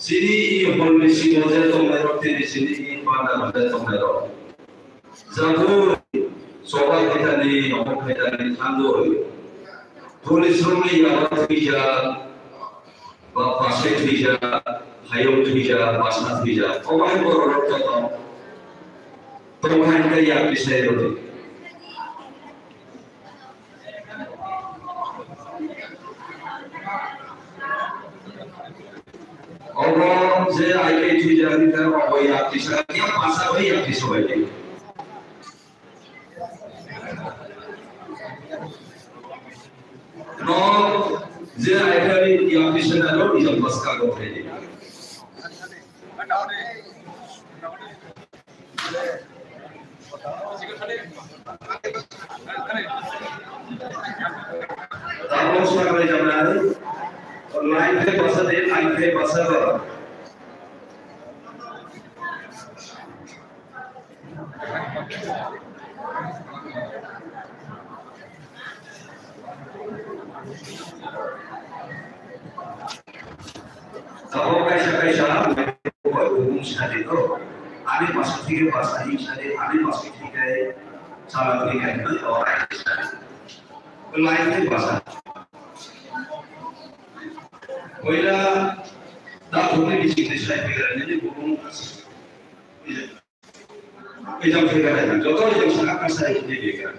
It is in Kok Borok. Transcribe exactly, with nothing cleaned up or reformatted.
Chini hol bisingo je tongnairok tei chini panda je tongnairok. Jabui choba khaitani, nogo khaitani thangwi. Police rokni yago thwijak, ba pasai thwijak, hayung thwijak, basa thwijak. Obo hai borok rok joto. Tongthai khe yakni sai rodi. Obo je ai khe thwijak ni khe obo yakni sai, ya basa bai yakni sai. No, je ai khe yakni sai no, ijam bas ka go khe. Tabuk sakrai jamnai, line khe basa de, line khe basa de. Tabuk kaisa kaisa bumung sadi to. Ani basa thike basa hi sadi, ani basa thike chala thike hinwi orai sadi. Lai thai basa. Koila da thumni bising ni sai pegara nini bumung. Ijam pegara, joto ijam saka kasai ni pegara.